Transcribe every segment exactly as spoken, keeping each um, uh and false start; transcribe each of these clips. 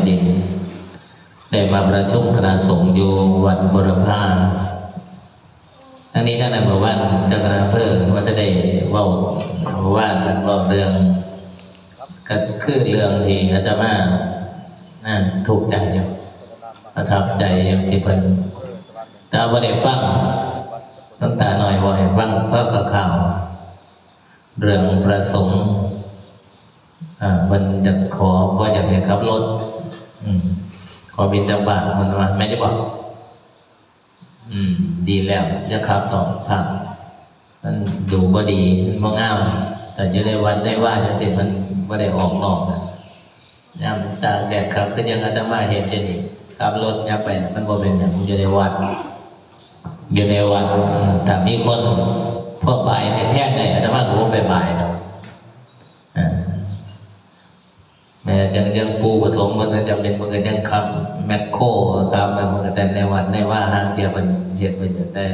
ดิน ได้มาประชุมคณะสงฆ์อยู่วัดบุรพา ทั้งนี้ทั้งนั้นเมื่อวานเจ้าคณะอำเภอว่าจะได้เว้าเมื่อวานเพิ่นเว้าเรื่อง ก็คือเรื่องที่อาตมานั่นถูกใจอยู่ ประทับใจอยู่ที่เพิ่น แต่บ่ได้ฟัง หลวงตาน้อยเว้าให้ฟัง เพราะก็ข่าว เรื่องพระสงฆ์ อ่า เพิ่นจะขอ บ่อยากให้ขับรถ อืม ขอบิณฑบาต เพิ่นว่า แม่นอยู่บ่? อืม ดีแล้ว อย่าขับต่อ พระ มันดูบ่ดี มันบ่งาม แต่อยู่ในวัดในวาจั่งซี้ มันบ่ได้ออกนอกนะ ยามตากแดดขับ คือจั่งอาตมาเฮ็ดอยู่นี่ ขับรถยับไปน่ะ มันบ่เป็นหยัง มันอยู่ในวัด อยู่ในวัด อืม ถ้ามีคนพวกบายให้แทนได้ อาตมาก็บ่ไปบายดอก อ่า แม้จั่ง จั่งปู่ปฐมเพิ่นก็จำเป็นเพิ่นก็จั่งขับแมคโครครับ แล้วเพิ่นก็แต่ในวัดในวา ห่างเที่ยเพิ่นเฮ็ดเพิ่นอยู่ แต่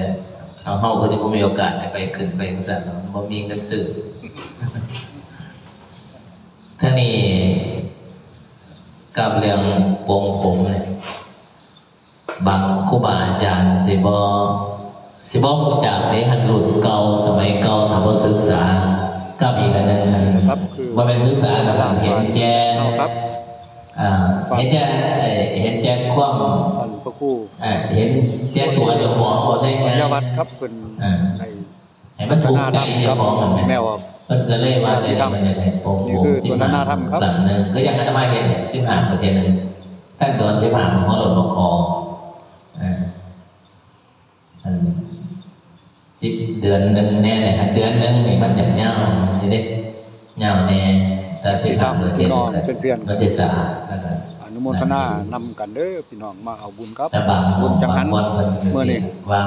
เอา เฮาก็สิบ่มีโอกาสได้ไปขึ้นไปจั่งซั้นเนาะ บ่มีเงินซื้อ ทั้งนี้กับเรื่องปลงผมเนี่ย บางครูบาอาจารย์สิบ่ สิบ่รู้จักเด้ หั่นรุ่นเก่า สมัยเก่า ถ้าบ่ศึกษา กับอีกอันหนึ่งหั่น ครับ คือ บ่แม่นศึกษาดอก เห็นแก่ ครับ อ่า เห็นแก่ เอ่อ เห็นแก่ความ ท่านพระครู อ่า เห็นแก่ตัวเจ้าของ บ่ใช่ไง ยาวัฒน์ครับ เพิ่น อ่า ใน ให้มันถูกใจเจ้าของนั่นแหละ แม่ออก เพิ่นก็เลยว่า เดี๋ยวนี้มันอยากให้ปลงผม นี่คือ สิบห้า สนทนาธรรมครับ ครั้งหนึ่ง ก็ยังอาตมาเฮ็ดเนี่ย สิบห้ามื้อเทื่อหนึ่ง ตั้งโดน สิบห้ามื้อ ของหลวงพ่อ อ่า อัน สิบ เดือนหนึ่งแน่เนี่ย เดือนหนึ่งนี่มันอยากยาวอยู่เด้ ยาวแน่ แต่สิบห้ามื้อเทื่อหนึ่ง เพื่อนๆ มันจะสะอาด แล้วก็ อนุโมทนานำกันเด้อพี่น้อง มาเอาบุญครับ แต่บาง บุญจังหัน บางคนเพิ่นก็ มื้อนี้ สิว่า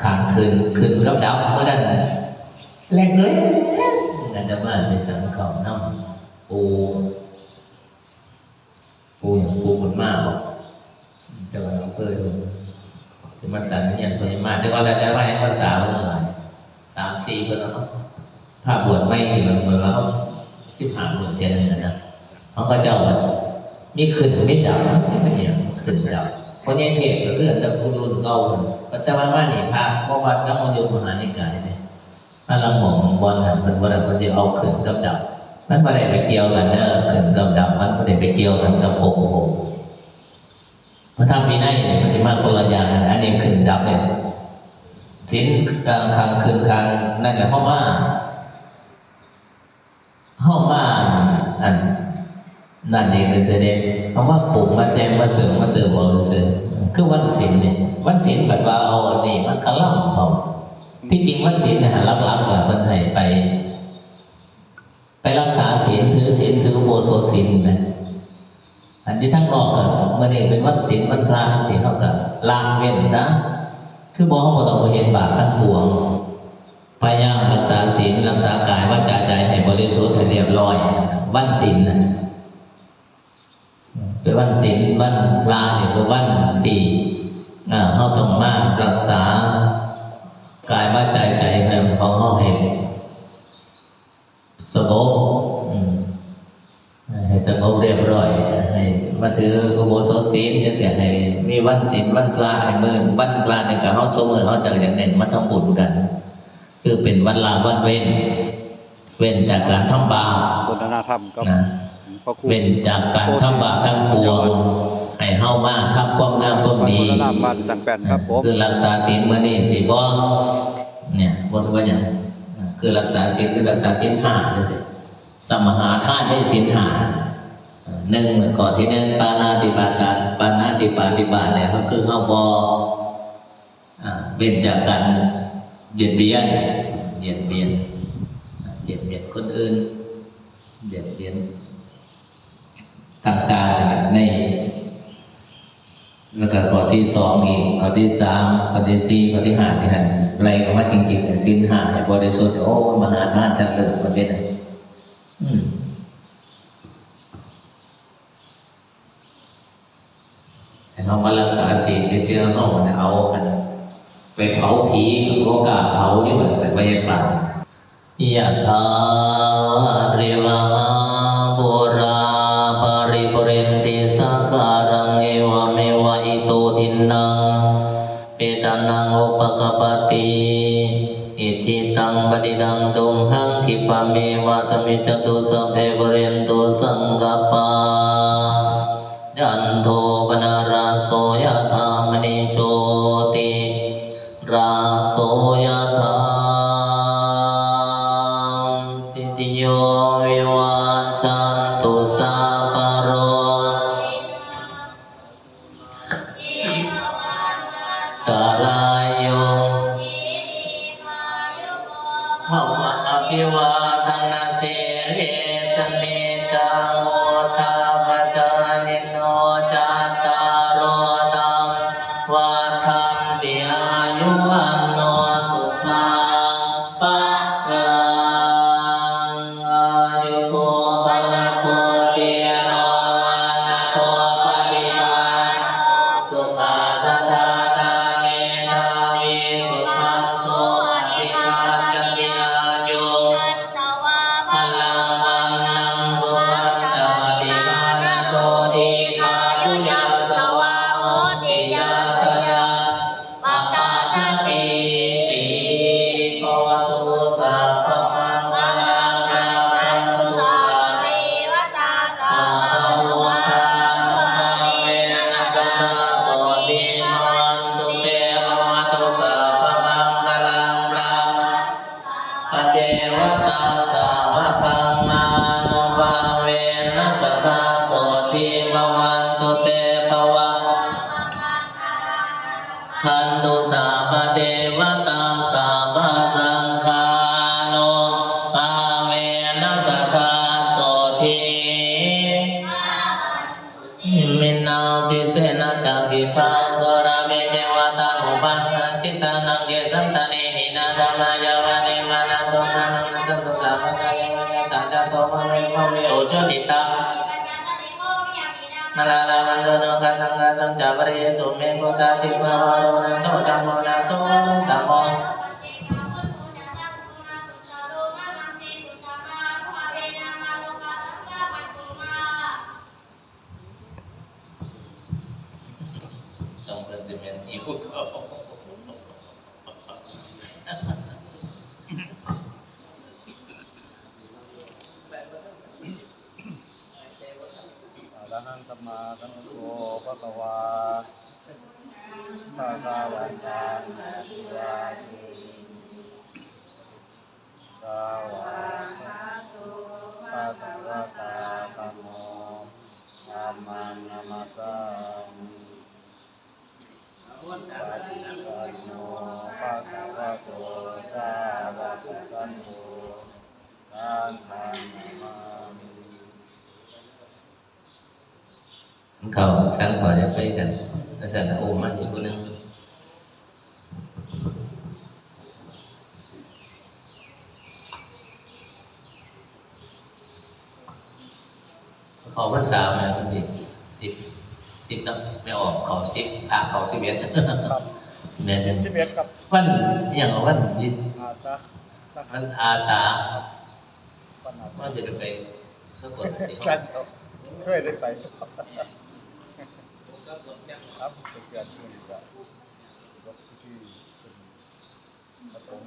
ค้างคืน ขึ้นกับดับเมื่อนั้น แรกเลย นั่นจะมาเป็นสังเขานำ ปู่ ปู่หยัง ปู่บุญมาบ่ เจ้าคณะอำเภออยู่ สิมาสานเฮียนเพิ่นมา แต่ว่าแล้วแต่ว่ายังพรรษาบ่หลาย สามสี่เพิ่นเนาะ พาบวชใหม่นี่มัน มันว่า สิบห้ามื้อเทื่อหนึ่งน่ะนะ ของเขาเจ้ามันมีขึ้นมีดับ มันเป็นหยัง ขึ้นดับ เพราะใหญ่เทพก็คือแต่ผู้รุ่นเก่าเพิ่น แต่ว่ามานี่พระบ่วัดกับมยุทธมหานิกายเนี่ย ถ้าลางหม่องบ่อนหั้นเพิ่นบ่ได้ เพิ่นสิเอาขึ้นกับดับ มันบ่ได้ไปเกี่ยวกันเด้อ ขึ้นกับดับ มันบ่ได้ไปเกี่ยวกันกับปลงผม พระธรรมวินัยเนี่ยมันสิมาคนละอย่างกัน อันนี้ขึ้นดับเนี่ย ศีลกลาง ค้างคืน ค้าง นั่นแหละ เฮามา เฮามา อัน นั่นเองเลยเสียเด้ เฮามาปรุง มาแต่ง มาเสริม มาเติมเอาซื่อๆ คือวันศีลเนี่ย วันศีลบัดว่าเอาอันนี้มากะลำเอา ที่จริงวันศีลเนี่ย หลักๆ แล้วเพิ่นให้ไป ไปรักษาศีล ถือศีล ถืออุโบสถศีลนะ อันที่ทางนอกก็มื้อนี้เป็นวันศีล วันพระจั่งซี้ เฮาก็ละเว้นซะ คือบ่ เฮาบ่ต้องไปเฮ็ดบาปทั้งปวง พยายามรักษาศีล รักษากายวาจาใจให้บริสุทธิ์ให้เรียบร้อย วันศีลน่ะ เป็นวันศีล วันพระนี่คือวันที่ อ่า เฮาต้องมารักษากายวาจาใจของเฮาให้ สงบ อืม ให้สงบเรียบร้อย ให้มาถืออุโบสถศีลจั่งซี้ ให้มีวันศีลวันพระ ให้มื้อวันพระนี่ก็เฮาซุมื้อเฮาจั่งอย่างเน้นมาทำบุญกัน คือเป็นวันละวันเว้น เว้นจากการทำบาป สนทนาธรรมกับ นะ พระครู เว้นจากการทำบาปทั้งปวง ให้เฮามาทำความงามความดี วัดพระรามบ้านสังแป้นครับผม คือรักษาศีลมื้อนี้สิบ่ เนี่ย บ่สิว่าหยัง คือรักษาศีล คือรักษาศีลห้าจั่งซี้ สมหาทานได้ศีลห้า หนึ่ง ข้อที่หนึ่ง ปาณาติปาตา ปาณาติปาติบาตเนี่ย ก็คือเฮาบ่ อ่า เว้นจากการเบียดเบียน เบียดเบียน เบียดเบียนคนอื่น เบียดเบียน ต่างๆ ใน แล้วก็ข้อที่สองอีก ข้อที่สาม ข้อที่สี่ ข้อที่ห้า ที่หั่นไล่เข้ามาจริงๆ เนี่ย ศีลห้าให้บริสุทธิ์ โอ้ มหาทานชั้นเลิศประเภทนั้น อืม ให้เฮามารักษาศีล เพื่อเฮาเนี่ย เอาอันไปเผาผี ก็บ่กล้าเผาอยู่ มันไปบ่เฮ็ดบาป ยะถาวาริวหาปูราปริปุเรนติสา ปะเมวะสมิจจตุสัพเพปุเรนตุสังกปปา จันโทปนรสโสยะถามณีโชติ ราโสยะถา ติติโยวิวัชชันตุสัพพะโร ตรายโย ภะวะ อภิวาทะนะสีลิสสะนิจจังวุฑฒาปะจายิโน จัตตาโร ธัมมา วัฑฒันติ อายุ วัณโณ สุขัง พะลัง อายุโก พะละโก ธีโร วัณโณ ปะฏิภาณโณ สุขัสสะดานา เมธาวี สุขัง สุ อธิคัจฉติ อายุ พะลัง วัณณัง สุขัญจะ ปะฏิภาณโณ ดีฆายุ ยะสะวะ โหติ ยะถะยะ ปะปะทัตติ ภะวะตุ สัพพะมังคะลัง รักขันตุ สัพพะเทวะตา สัพพะพุทธานุภาเวนะ สะดาโสติ ภะวันตุเต ภะวะตุ สัพพะมังคะลัง รักขันตุ สัพพะเทวะตา สัพพะธัมมานุภาเวนะ สะดาโสติ ภะวันตุเต ภะวะ ขันตุ สัพพะเทวะตา สัพพะสังฆานุภาเวนะ สะดาโสติ มินนาติเสนะ จักขิปะโสระเมเทวะตานุภาเวนะ จิตตานังเกสันตะเนหิ นาธัมมายาวะเนมานาโทมานัง นัสสันตุ สัพพะกายะ มะยะตะ จะโต ภะเว ภะเว อุจุติตัง นาราลาวันโต โนกาสังกาสัง จาปะริเยสุ เม โพธาทิ ภะวะโร นาโท ธัมโม นาโท วะโร ธัมโม สองเพิ่นสิแม่นหิวเขา อะระหังสัมมาสัมพุทโธ ภะคะวา ภะคะวันตัง อะภิวาเทมิ สะวากขาโต ภะคะวะตา ธัมโม ธัมมัง นะมัสสามิ สุปะฏิปันโน ภะคะวะโต สาวะกะสังโฆ สังฆัง นะมามิ เขา สันขอจะไปกัน แล้วสันโอมาอีกคนหนึ่ง เขาพรรษามาวันที่สิบ สิบเนาะ ไม่ออก เขาสิบ พระเขาสิบเอ็ด ครับ แม่น สิบเอ็ดครับ วันอหย่าง วันที่ อาสา วันอาสา วันอาสา ว่าจะได้ไปสะกด ครับ เคยได้ไป ครับ เป็นการช่วยเหลือ ที่เป็น ครับผม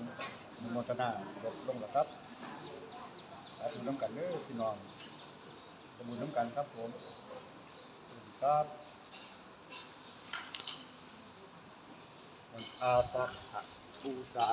อนุโมทนา จบลงแล้วครับ สาธุนำกันเด้อพี่น้อง ทำบุญนำกันครับผม สวัสดีครับ วันอาสาฬหบูชา